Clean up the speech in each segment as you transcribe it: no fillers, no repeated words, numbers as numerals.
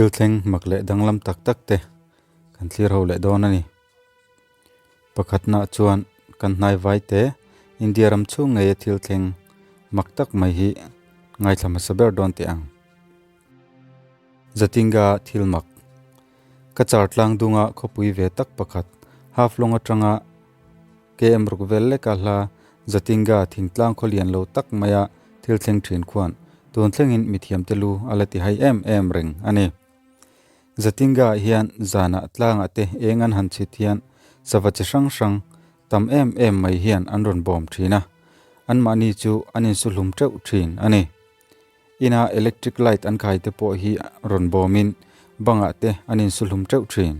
Thil thleng mak leh danglam tak tak te kan thlir ho leh dawn a ni. Pakhatna chuan kan hnai vai te India ram chhung ngeia thil thleng mak tak mai hi ngaithla hmasa ber dawn teh ang. Zatinga thil mak. Ka char tlang dunga khawpui ve tak pakhat Haflong atanga KM ruk vel leka hla Zatinga thingtlang khawlian lo tak maia thil thleng thin khuan tun thlengin mithiamte lu a la ti hai em em reng a ni. Zatinga hian zanah tlangah te eng an han chhit hian sava chi hrang hrang tam em em mai hian an rawn bawm thin a, anmahni chu an insuhlum teuh thin a ni. Ina electric light an khai te pawh hi rawn bawmin bangah te an insuhlum teuh thin.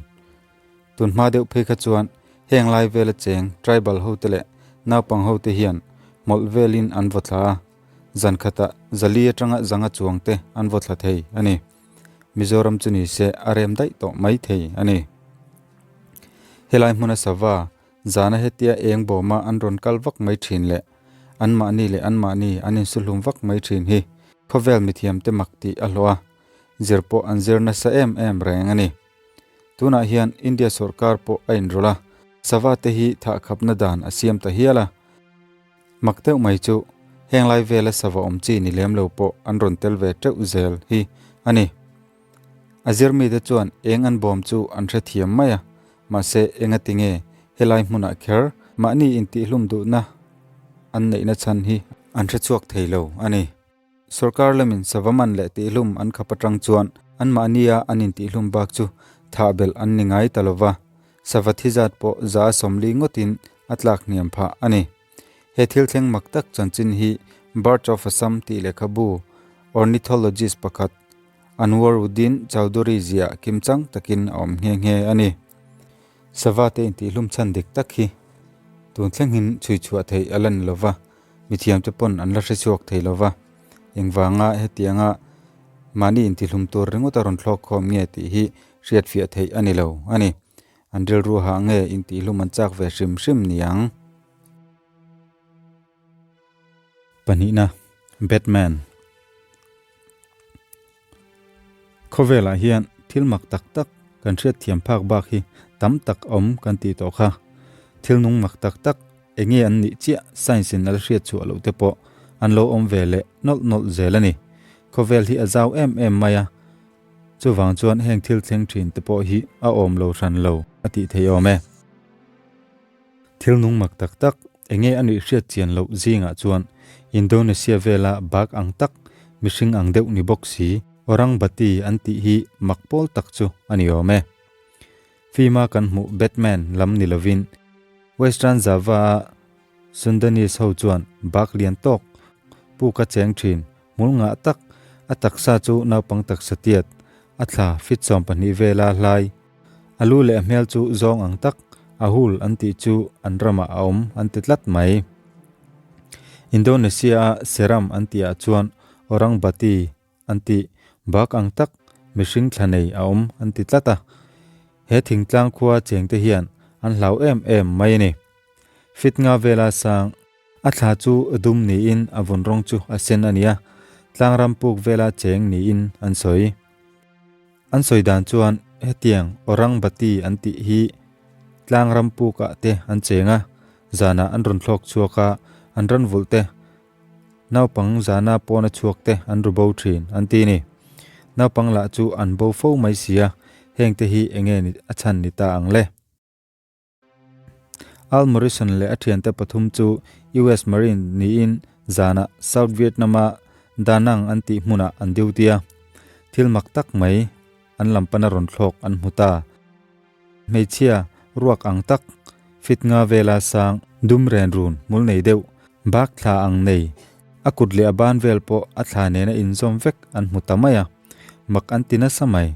Tun hma deuh phei kha chuan heng lai vela cheng tribal hote leh naupang hote hian hmawlh velin an vaw thla a, zan khatah zali atanga zanga chuang te an vaw thla thei a ni. Mizoram chu ni se a rem daih tawh mai thei a ni. Helai hmuna sava zana hetia eng bawma an rawn kal vak mai thin leh anmahni leh anmahni an insuhlum vak mai thin hi khawvel mithiamte mak tih a hlawh a, zir pawh an zir nasa em em reng a ni. Tunah hian India sorkar pawh a inrawlh a, sava te hi thah khapna dan a siam ta hial a. Mak deuh mai chu heng lai vela sava awm chi ni lem lo pawh an rawn tel ve teuh zel hi a ni. A zirmite chuan eng an bawm chu an hrethiam mai a, mahse engati nge helai hmunah kher mahni intihhlum duhna an neihna chhan hi an hrechhuak thei lo a ni. Sorkar lamin sava man leh tihhlum an khap atang chuan anmahnia an intihhlum bak chu thah belh an ni ngai ta lova, sava thi zat pawh za a 40 ngawtin a tlak hniam phah a ni. He thil thleng mak tak chanchin hi Birds of Assam tih lehkhabu ornithologist pakhat Anwaruddin Chowdhury ziah kimchang takin a awm nghe nghe a ni. Sava te intihhlum chhan dik tak hi tun thlengin chhui chhuah theih a la ni lova, mithiamte pawn an la hre chhuak thei lova. Engvanga hetianga mahni intihlum tur ringawt a rawn thlawk khawm nge tih hi hriatfiah theih a ni lo a ni. An rilru hah nge intihlum an chak ve hrim hrim niang. Pahnihna, Batman. Khawvelah hian thil mak tak tak kan hriat thiam phak bak hi tam tak awm kan tih tawh kha. Thil nung mak tak tak enge an nih chiah science in a la hriat chhuah loh te pawh an lo awm ve leh nawlh nawlh zel a ni. Khawvel hi a zau em em mai a, chuvang chuan heng thil thleng thin te pawh hi a awm lo hran lo a tih thei awm e. Thil nung mak tak tak, enge a nuih hriat chian loh zingah chuan Indonesia vela bak ang tak, mihring ang deuh ni bawk si, orang bati an tih hi mak pawl tak chu a ni awm e. Film-a kan hmuh Batman lam ni lovin Western Java-a Sundanese ho chuan bak lian tawk, puka cheng thin, hmul ngah tak, a taksa chu naupang taksa tiat, a thla fit 12 vela hlai, A lu leh a hmel chu zawng ang tak, a hul an tih chu an ramah a awm an ti tlat mai. Indonesia-a Seram an tihah chuan Orang Bati an tih bak ang tak mihring thla nei a awm an ti tlat a. He thingtlang khua chengte hian an hlau em em mai a ni. Fit nga vela sang a thla chu dum niin a vun rawng chu a sen a nia, tlangram puk vela cheng niin an sawi. An sawi dan chuan hetiang Orang Bati an tih hi tlang ram pukah te an cheng a, zanah an rawn thlawk chhuak a, an ran vulh te, naupang zana pawna chhuak te an ru bo thin an ti ni. Naupang lah chu an bo fo mai si a, hengte hi enge a chhan ni ta ang le? Al Morrison leh a thiante pathum chu US Marine niin zanah South Vietnam-a Da Nang an tih hmunah an duty a. Thil mak tak mai an lam pana rawn thlawk an hmu ta. Hmeichhia ruak ang tak, fit nga vela sang, dum ren run hmul nei deuh, bak thla ang nei, a kut leh a ban vel pawh a thla nena inzawm vek an hmu ta mai a. Mak an ti nasa mai.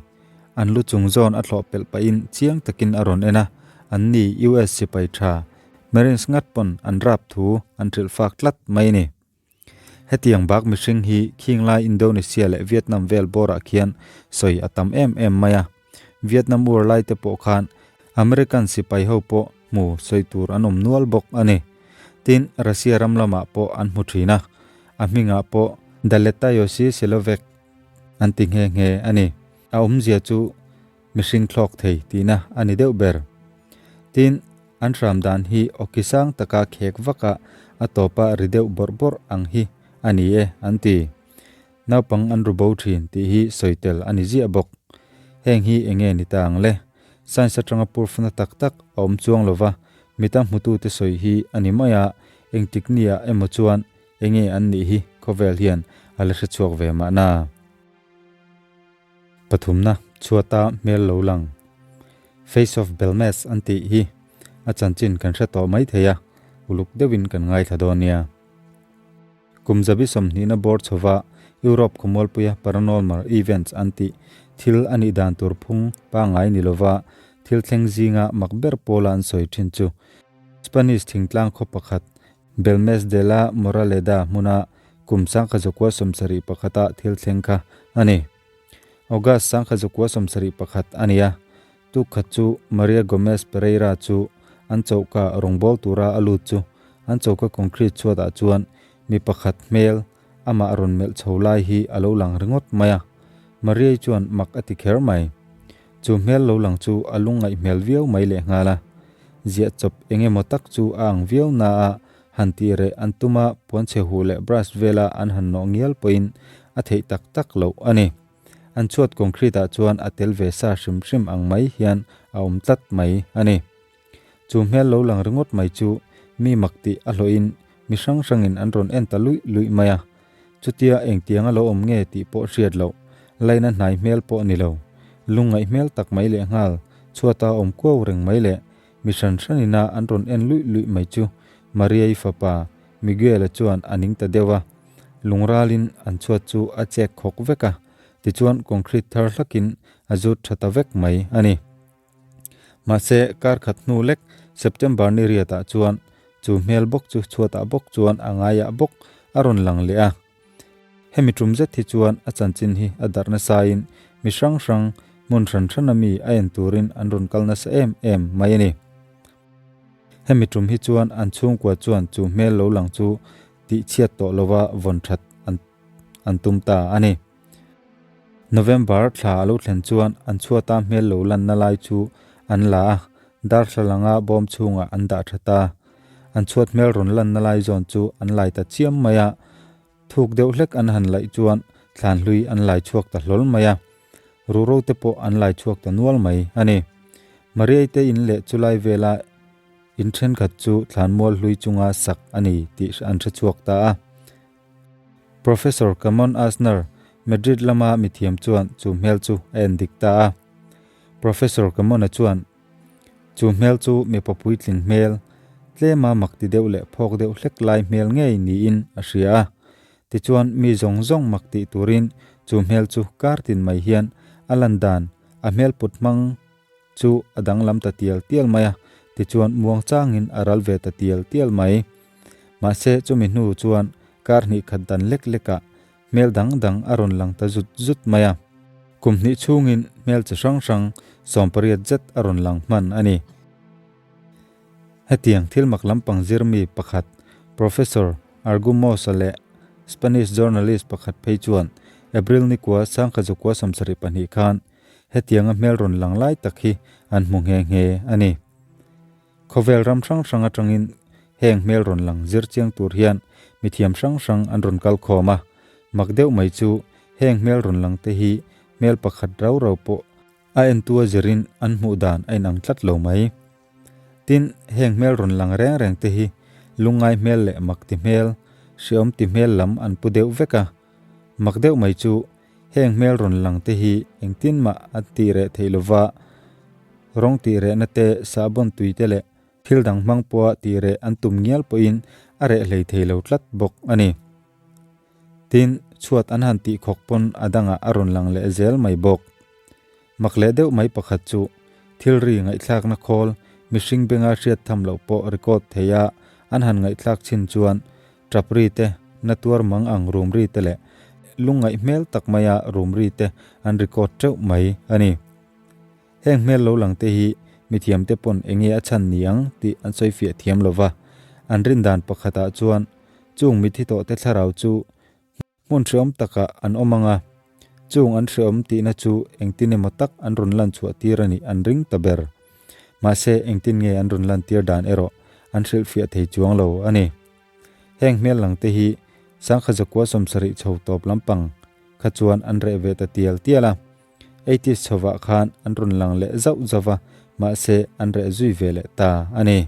An lu chung zawn a thlawh pelh pahin chiang takin a rawn en a, an ni US sipai tha Marines ngat pawn an rap thu an hrilh fak tlat mai a ni. Hetiang bak mihring hi khinglai Indonesia leh Vietnam vel bawrah khian sawi a tam em em mai a. Vietnam War lai te pawh khan American sipai ho pawh hmu sawi tur an awm nual bawk a ni. Tin, Russia ram lamah pawh an hmu thin a, a hmingah pawh Daletayosi Silovek an ti nghe nghe a ni. A awmzia chu mihring thlawk thei tihna a ni deuh ber. Tin, an hram dan hi awki sang taka khek vaka a tawpa ri deuh bawrh bawrh ang hi a ni e an ti. Naupang an ru bo thin tih hi sawi tel a ni ziah bawk. Heng hi eng nge ni ta ang le? Science atanga purfna tak tak a awm chuang lova, mita hmutute sawi hi a ni mai a, engtik nia emaw chuan eng nge an nih hi khawvel hian a la hre chhuak ve mahna. Pathumna, chhuata hmel lo lang, Face of Belmez an tih hi a chanchin kan hre tawh mai thei a, uluk deuhin kan ngaithla dawn nia. Kum zabi sawmhnihna bawr chhova Europe khawmualpuia paranormal events an tih thil a nih dan tur phung pangngai ni lova thil thleng zinga mak ber pawla an sawi thin chu Spanish thingtlang khaw pakhat Belmez de la Moraleda hmuna kum sangkhazukua sawmsarih pakhata thil thleng kha a ni. August 1921 a ni a, tuk khat chu Maria Gomes Pereira chu an choka rawngbâwl tura a lut chu an choka concrete chhuatah chuan mi pakhat hmel amah rawn melh chho lai hi a lo lang ringawt mai a. Maria-i chuan mak a ti kher mai. Chu hmel lo lang chu a lungngaih hmel viau mai lehnghal a. Ziah chawp eng emaw tak chu a ang viau na a, han tih reh an tum a, puanchhe huh leh brush vela an han nawh ngial pawhin a theih tak tak loh a ni. An chhuat concrete ah chuan a tel ve sa hrim hrim ang mai hian a awm tlat mai a ni. Chu hmel lo lang ringawt mai chu mi mak tih a hlawhin mi hrang hrangin an rawn en ta luih luih mai a. Chutia engtiang a lo awm nge tih pawh hriat loh, laina hnai hmel pawh ni lo, lungngaih hmel tak mai leh nghal chhuata awm kuau reng mai leh Mi hran hran ina an rawn en luih luih mai chu Maria-i fapa Miguel-a chuan a ning ta deuh a, lungralin an chhuat chu a chek khawk vek a, tichuan concrete thar hlakin a zut tha ta vek mai a ni. Mahse, kar khat hnu lek September ni riatah chuan chu hmel bawk chu chhuatah bawk chuan a ngaiah bawk a rawn lang leh a. Hemi tum zet hi chuan a chanchin hi a darh nasain mi hrang hrang hmun hran hrana mi a en turin an rawn kal nasa em em mai a ni. Hemi tum hi chuan an chhungkua chuan chu hmel lo lang chu tih chhiat tawh lova vawn that an an tum ta a ni. November thla a lo thlen chuan an chhuata hmel lo lanna lai chu an la a, darthlalanga bawm chhungah an dah tha ta. An chhuat hmel rawn lanna lai zawn chu an lai ta chiam mai a, thuk deuh hlek an han laih chuan thlan hlui an lai chhuak ta hlawl mai a, ruhro te pawh an lai chhuak ta nual mai a ni. Mariai te in leh chulai vela in thenkhat chu thlan mual hlui chunga sak a ni tih an hre chhuak ta a. Professor Camon Asner, Madrid lama mithiam chuan chu hmel chu a en dik ta a. Professor Camon-a chuan Chu hmel chu mipa puitling hmel, tlema mak ti deuh leh phawk deuh hlek lai hmel ngei niin a hria a. Tichuan mi zawng zawng mak tih turin chu hmel chu kar tin mai hian a lan dan, a hmel put hmang chu a danglam ta tial tial mai a, tichuan muang changin a ral ve ta tial tial mai. Mahse chumi hnu chuan kar hnih khat dan lek lekah Hmel dang dang a rawn lang ta zut zut mai a. Kum hnih chhungin hmel chi hrang hrang 18 zet a rawn lang hman a ni. Hetiang thil mak lampang zirmi pakhat Professor Argumosa leh Spanish journalist pakhat phei chuan April nikua sangkhazukua 72 khan hetianga hmel rawn lang lai tak hi an hmu nghe nghe a ni. Khawvel ram hrang hrang atangin heng hmel rawn lang zir chiang tur hian mithiam hrang hrang an rawn kal khawm a, mak deuh mai chu heng hmel rawn lang te hi hmel pakhat rau rau pawh a entu a zirin an hmuh dan a inang tlat lo mai. Tin, heng hmel rawn lang reng reng te hi lungngai hmel leh mak ti hmel, hreawm ti hmel lam an pu deuh vek a, mak deuh mai chu Heng hmel rawn lang te hi engtin mah an tih reh theih lova, rawng tih rehna te, sahbawn tui te leh thil dang hmang pawha tih reh an tum ngial pawhin a reh hlei thei lo tlat bawk a ni. Tin, chhuat an han tih khawk pawn a dangah a rawn lang leh zel mai bawk. Mak leh deuh mai pakhat chu thil ri ngaihthlakna khawl mihring benga hriat tham loh pawh record thei a an han ngaihthlak chin chuan Tap ri te, na tuar mang ang rum ri te leh lungngaih hmel tak maia rum ri te an record teuh mai a ni. Heng hmel lo lang te hi mithiam te pawn enge a chhan ni ang tih an sawi fiah thiam lo va, an rin dan pakhatah chuan chung mithi tawh te thlarau chu hmun hreawm takah an awm ang a. Chung an hreawm tihna chu engtin emaw tak an rawn lan chhuah tir a nih an ring ta ber. Mahse engtin nge an rawn lan tir dan erawh an hrilhfiah thei chuang lo a ni. Heng hmel lang te hi Sangkha zakua 70 chho tawp lampang kha chuan an reh ve ta tial tial a. Eighties chhovah khan an rawn lang leh zauh zauh va, mahse an reh zui ve leh ta a ni.